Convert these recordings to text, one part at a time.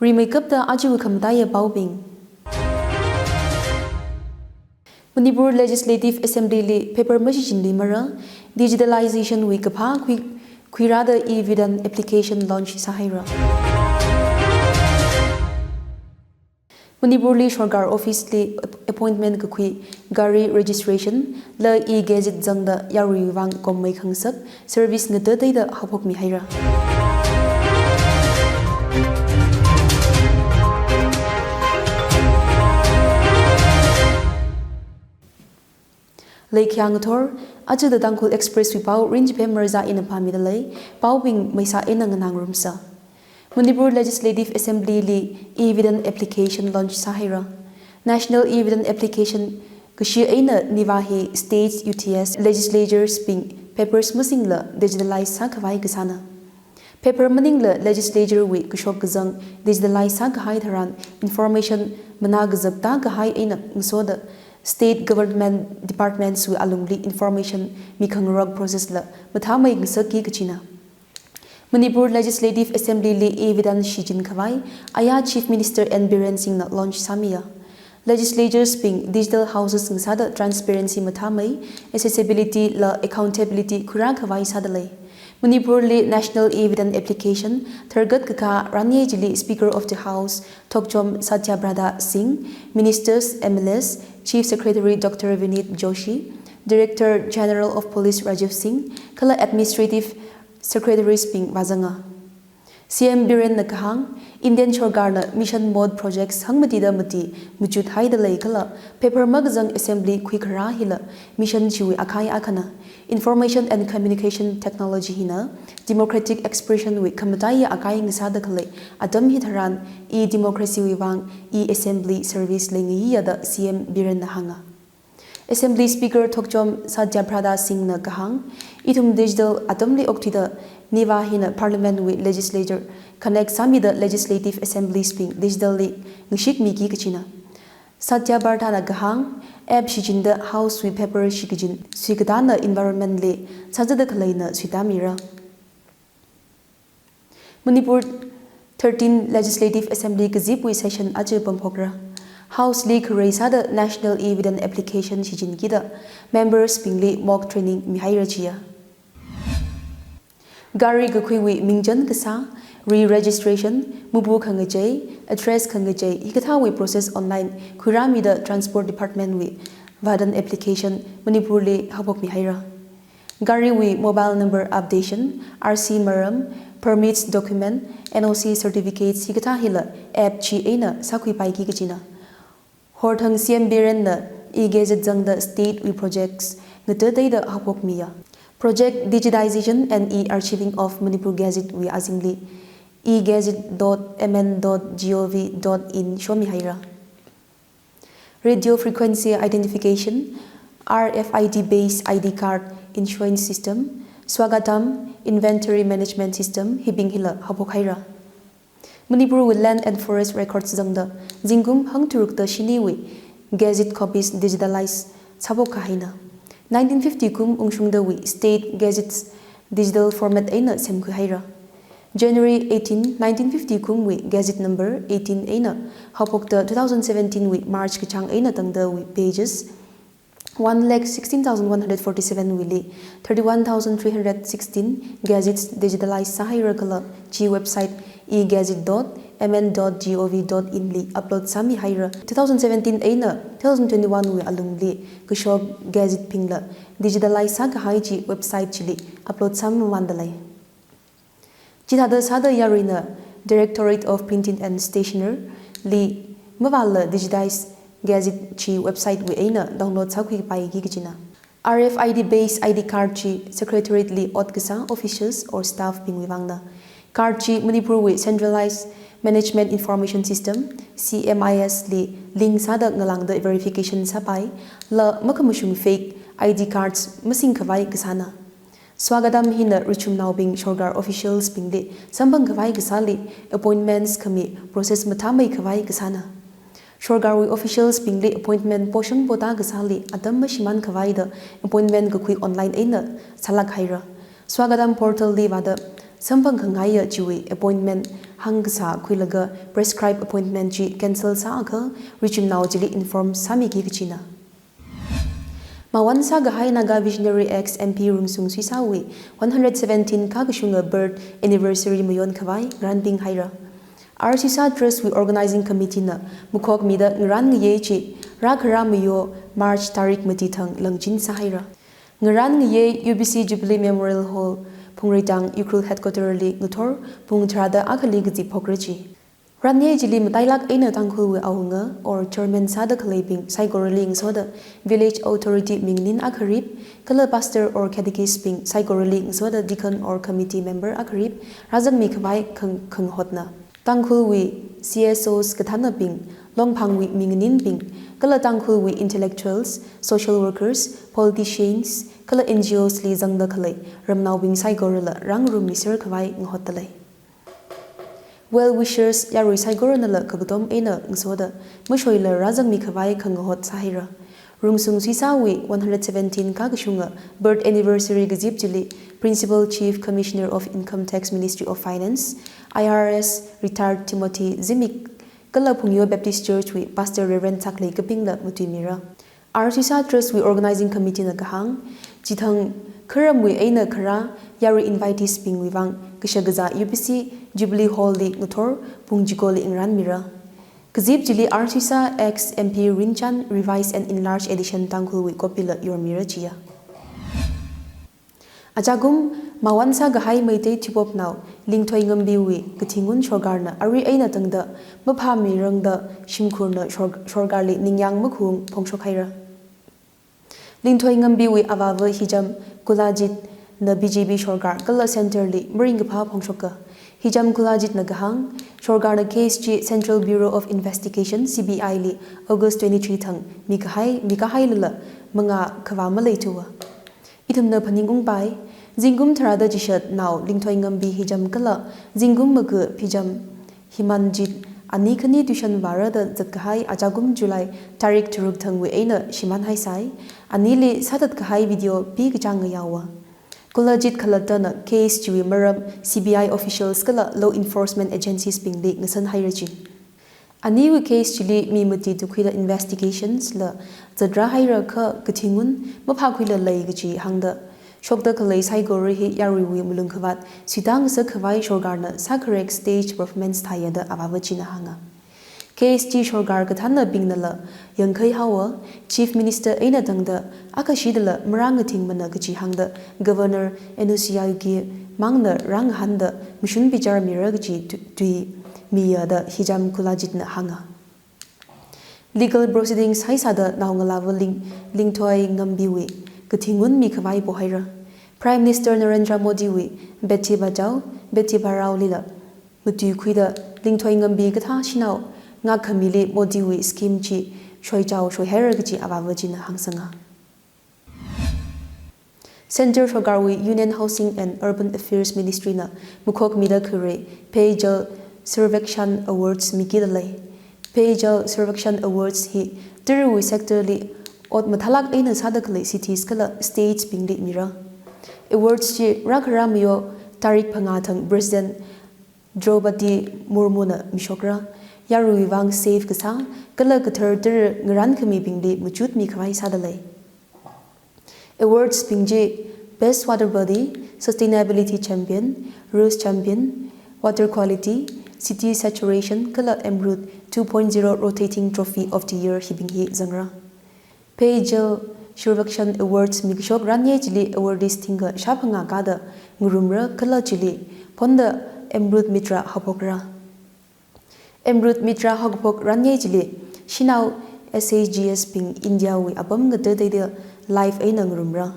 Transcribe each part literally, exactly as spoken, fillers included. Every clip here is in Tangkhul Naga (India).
Rimeikapta aja wui khamataiya paobing. Manipur Legislative Assembly li paper mashichinluimara, digitalization wui kaphā khui, khuirāda e-Vidhan application launch sāhaira. Manipur li sorkar office li ap-, appointment kakhui, gari registration, la e-gazette zangda yaruiwui vang kommei khangasak service ngatateida haophokmihaira. Leikhayang ngathor, aja The Tangkhul Express wui pao Rinchiphem Marza ina pāmidalei, paobing Meisa ina nganāngarumsa. Manipur Legislative Assembly li e-Vidhan application launch sāhaira. National e-Vidhan application kashi eina niva hi states, U T S, legislatures bing papers masingla digitalize sākhavai kasāna. Paper maningla legislature wui kashok kazang digitalize sākahai tharan information manā kazak tākahai eina ngasoda state government departments wui alungli information mikhangarok process la mathāmei ngasakki kachina. Manipur Legislative Assembly li e-Vidhan shichinkhavai aya Chief Minister N Biren Singh na launch sāmiya. Legislatures bing digital houses ngasāda transparency mathāmei, accessibility la accountability khuirākhavai sādalei. Manipur li National e-Vidhan application tharkat kakā ranye chili Speaker of the House Thokchom Satyabrata Singh, Ministers, M L As, Chief Secretary Doctor Vineet Joshi, Director General of Police Rajiv Singh, kala Administrative Secretaries bing vāzanga. C M Biren na kahāng, Indian sorkarna mission mode projects hangmatida mati machuthaidalei kala, paper makazang assembly khuikharā hila mission chiwui akai akhana. Information and communication technology hina democratic expression wui khamataiya akai ngasāda khalei atam hitharan e-democracy wui vang e-assembly service leingayiya da C M Biren na hānga. Assembly Speaker Thokchom Satyabrata Singh na kahāng, ithum digital atamli okthuida niva hina Parliament wui legislature connect sāmida legislative assemblies bing digital li ngashikmiki kachina. Satyabrata na kahāng, app shichinda House wui paper shikachin suikatāna environment li sāzada khaleina suitāmira. Manipur thirteen Legislative Assembly kazipwui session aja pamphokra. House li kharei sāda National e-Vidhan application shichinkida members bingli mock training mihaira chiya. Gari kakhuiwui mingchan kasā, re-registration, mapu khangachei, address khangachei, hikathāwui process online khuirāmida Transport Department wui Vidhan application Manipur li haophokmihaira. Gariwui mobile number updation, R C maram, permits document, N O C certificates hikathā hila app chi eina sākhuipaiki kachina. Horthang C M Biren na e-gazette zangda state wui projects ngatateida haophokmiya. Project Digitization and e-Archiving of Manipur Gazette wui azingli e gazette dot M N dot gov dot in shomihaira. Radio frequency identification, R F I D based I D card issuance system, Swagatam inventory management system hibing hila haophokhaira. Manipurwui Land and Forest Records zangda zingkum hangtharukda shiniwui gazette copies digitalize sāphok kahaina. Nineteen fifty kum ungshungdawui state gazettes digital format eina semkhuihaira. January eighteen, nineteen fifty kumwui gazette number eighteen eina haophokda two thousand seventeen wui March kachāng eina tangdawui pages one lakh sixteen thousand one hundred forty-seven wuili thirty-one thousand three hundred sixteen gazettes digitalize sāhaira kala chi website e gazette dot M N dot gov dot in li upload sāmihaira. Two thousand seventeen eina two thousand twenty-one wui alungli kashok gazette bingla digitalize sākahai chi website chili upload sāmamandalei. Chithāda sāda yaruina Directorate of Printing and Stationery li mavāla digitized gazette chi website wui eina download sākhuipaiki kachina. R F I D based I D card chi Secretariat li ot kasā officials or staff bingwui vangna. Card chi Manipurwui Centralized Management Information System, C M I S li link sāda ngalāngda verification sāpai, la makhamashung fake I D cards masingkhavai kasāna. Swagatam hina richumnaobing sorkar officials bingli samphangkhavai kasāli appointments khami process mathāmeikhavai kasāna. Sorkarwui officials bingli appointment poshang pota kasāli atam mashimānkhavai da appointment kakhui online eina sālāk haira. Swagatam portal li vāda samphangkhangaiya chiwui appointment hāngkasā khuilaga prescribed appointment chi cancel sāakha, richumnao chili inform sāmiki kachina. Mawan sākahai Naga Visionary ex M P Rungsung Suisawui one hundred seventeen kakashunga birth anniversary mayon khavai ngarānping haira. R Suisa Trust wui Organizing Committee na makhokmida ngarān ngayei chi rākhara mayo March tarik mati thang langchin sāhaira. Ngarān ngayei U B C Jubilee Memorial Hall, Phungreitang Ukhrul Headquarter li ngathor pung tharāda akhali kazip phokra chi. Ranyei chili matailak eina Tangkhulwui awunga or chairman sāda khaleibing saikorali ngasoda village authority minganin akharip, kala pastor or catechist bing saikorali ngasoda deacon or committee member akharip rāzangmi khavai khang-, khangahotna. Tangkhulwui C S Os kathānnabing, Longphangwui minganinbing, kala Tangkhulwui intellectuals, social workers, politicians, kala N G Os li zangda khalei ramnaobing saikorala rāngarummiser khavai ngahotdalei. Well wishers yarui saikoranala kakatom eina ngasoda mashoila rāzangmi khavai khangahot sāhaira. Rungsung Suisawui one hundred seventeen kakashunga birth anniversary kazip chili Principal Chief Commissioner of Income Tax, Ministry of Finance, I R S retired Timothy Zimik, kala Phungyo Baptist Church wui Pastor Reverend Saklei Kapingla matuimira. R Suisa Trust wui Organizing Committee na kahāng, chithang kharamwui eina kharā yarui invitees bingwui vang kashakazā U B C Jubilee Hall li ngathor pung chikoli ngarānmira. Kazip chili R Suisa ex M P Rinchan Revised and Enlarged Edition Tangkhulwui copy la yormira chiya. Achakum, mawan sākahai Meitei Thuipopnao Lingthoi Ngambiwui kathingun sorkarna arui eina tangda maphāmirangda shimkhurna sor-, sorkarli ningyāng makhung phongshok haira. Lingthoi Ngambiwui avāva Hijam Kulajit na B J P sorkar kala centre li maringkaphā phongshoka. Hijam Kulajit na kahāng, sorkarna case chi Central Bureau of Investigation, C B I li August twenty-three thang mikahai, mikahailala mangā khavā maleithuwa. Ithumna phaningungpai, zingkum tharāda chishat nao Lingthoi Ngambi Hijam kala zingkum maga Phijam Himanjit ani khani tuition vāra da zatkahai achakum July tarik tharuk thangwui eina shimānhaisai, anili sāthatkahai video pikachāng ngayaowa. Kulajit khalattana case chiwui maram C B I officials kala law enforcement agencies bingli ngasanhaira chi. Aniwui case chili mi mati tukhuida investigations la zatrāhaira kha kathingun maphākhuila lei kachi hāngda, shokda khalei saikora hi yaruiwui malung khavāt suitā ngasak khavai sorkarna sākharek stage performance thāya da avāva china hānga. Case chi sorkar kathānnabingnala yangkhai haowa, Chief Minister eina tangda akhashidala marāngathingmana kachi hāngda Governor Anu Shyam Uge mangna rāngahānda mashun bichar mira kachi tu-, tuimiya da Hijam Kulajitna hānga. Legal proceedings haisāda naongalāva Ling-, Lingthoi Ngambiwui kathingun mikhavai pohaira. Prime Minister Narendra Modiwui Beti Bachao, Beti Padhao lila matuikhuida Lingthoi Ngambi kathā shanao ngakkhamili Modiwui scheme chi shoichao shoihaira kachi avāva china hāngsanga. Centre sorkarwui Union Housing and Urban Affairs Ministry na makhokmida khuirei Peyjal Survekshan Awards mikida lei. Peyjal Survekshan Awards hi tarāwui sector li ot mathālak eina sāda khalei cities kala states bingli mira. Awards chi rākhara mayo tarik phangā thang President Draupadi Murmuna mishokra. Yaruiwui vang safe kasā kala kathar tara ngarānkhamibingli machut mikhavai sāda lei. Awards bing chi Best Water Body, Sustainability Champion, Rules Champion, Water Quality, City Saturation kala Amrut two point zero Rotating Trophy of the Year hibing hi zangra. Peyjal Survekshan Awards mikashok ranyei chili awardees thingkha shāphangā kāda ngarumra kala chili phonda Amrut Mitra haophokra. Amrut Mitra haokaphok ranyei chili shanao S H Gs bing India wui apam ngatateida live eina ngarumra.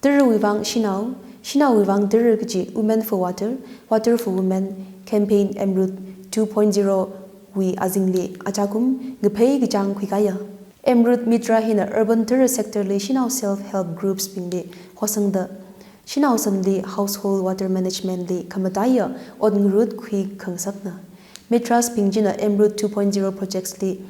Tarāwui vang shanao, shanaowui vang tara kachi Women for Water, Water for Women campaign Amrut two point zero wui azingli achakum ngaphei kachāng khuikāya. Amrut Mitra hina urban tara sector li shanao self-help groups bingli hosangda, shanao sanli household water management li khamataiya ot ngarut khuikhangasakna. Mitras bing china Amrut two point zero projects li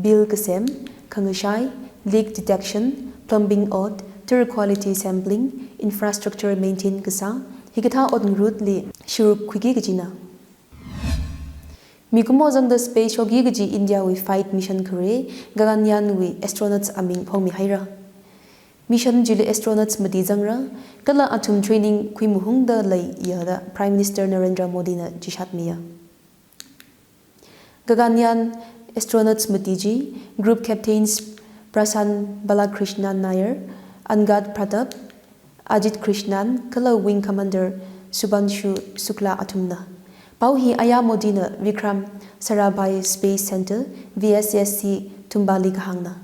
bill kasem, khangashai, leak detection, plumbing ot, tara quality sampling, infrastructure maintain kasā, hikathā ot ngarutli sharuk khuiki kachina. Mikumo zangda space shokki kaji India wui flight mission khare Gaganyaan wui astronauts aming phongmi haira. Mission chili astronauts mati zangra, kala athum training khuimahungda leiya da Prime Minister Narendra Modi na chishat miya. Gaganyaan astronauts mati chi Group Captains Prashanth Balakrishnan Nair, Angad Pratap, Ajit Krishnan, kala Wing Commander Subhanshu Shukla athumna. Pao hi aya Modi na Vikram Sarabhai Space Centre, V S S C, Tumbali kahāngna.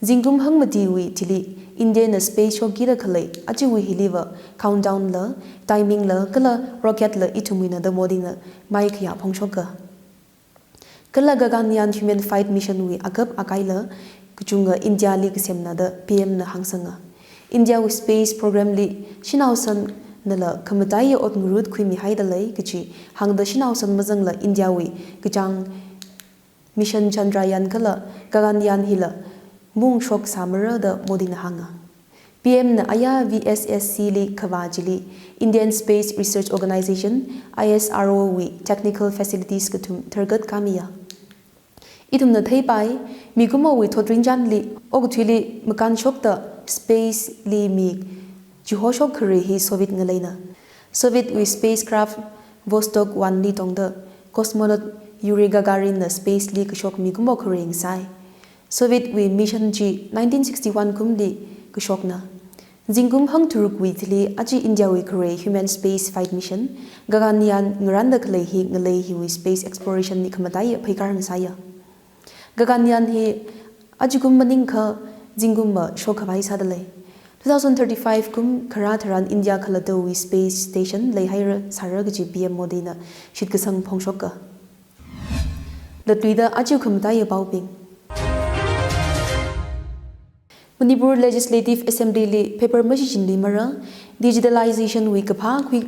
Zingkum hangmatiwui thili India na space shokki da khalei achiwui hiliva countdown la, timing la, kala rocket la ithumwuina da Modi na maikhayā phongshoka. Kala Gaganyaan human flight mission wui akap akaila kachunga India li kasemna da P M na hāngsanga. India wui space program li shanao san nala khamataiya ot ngarut khuimi haida lei kachi hāngda shanao san mazangla India wui kachāng mission Chandrayaan kala Gaganyaan hila mung shok sāmara da Modi na hānga. P M na aya V S S C li khavā chili Indian Space Research Organization, I S R O, wui technical facilities kathum tharkat kamiya. Ithumna theipai, mikumowui thotrinchānli okathuili makānshokta space li mi chihoshok khare hi Soviet ngaleina. Soviet wui spacecraft Vostok one li tongda cosmonaut Yuri Gagarin na space li kashok mikumo khare ngasai. Soviet wui mission chi nineteen sixty-one kumli kashokna. Zingkum hangtharukwui thili achi India wui khare human space flight mission Gaganyaan ngaranda khalei hi ngalei hiwui space exploration li khamataiya pheikar ngasaiya. Gaganyaan hi achikum maningakha zingkum mashok khavai sāda lei. Two thousand thirty-five kum kharā tharan India khalattawui space station leihaira sāra kaji P M Modi na shitkasang phongshoka. Latluida achiu khamataiya paobing. Manipur Legislative Assembly li paper mashichinluimara, digitalization wui kaphā khui,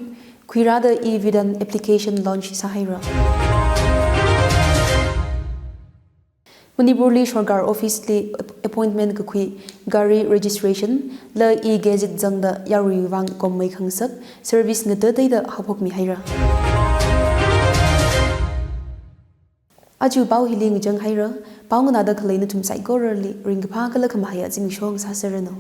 khuirāda e-Vidhan application launch sāhaira. Manipur li sorkar office li app-, appointment kakhui, gari registration la e-gazette zangda yaruiwui vang kommei khangasak service ngatateida haophokmi haira. Achiu pao hili ngachang haira, pao nganāda khalei nathum saikorali ringkaphā kala khamahaiya zimiksho ngasāserranu.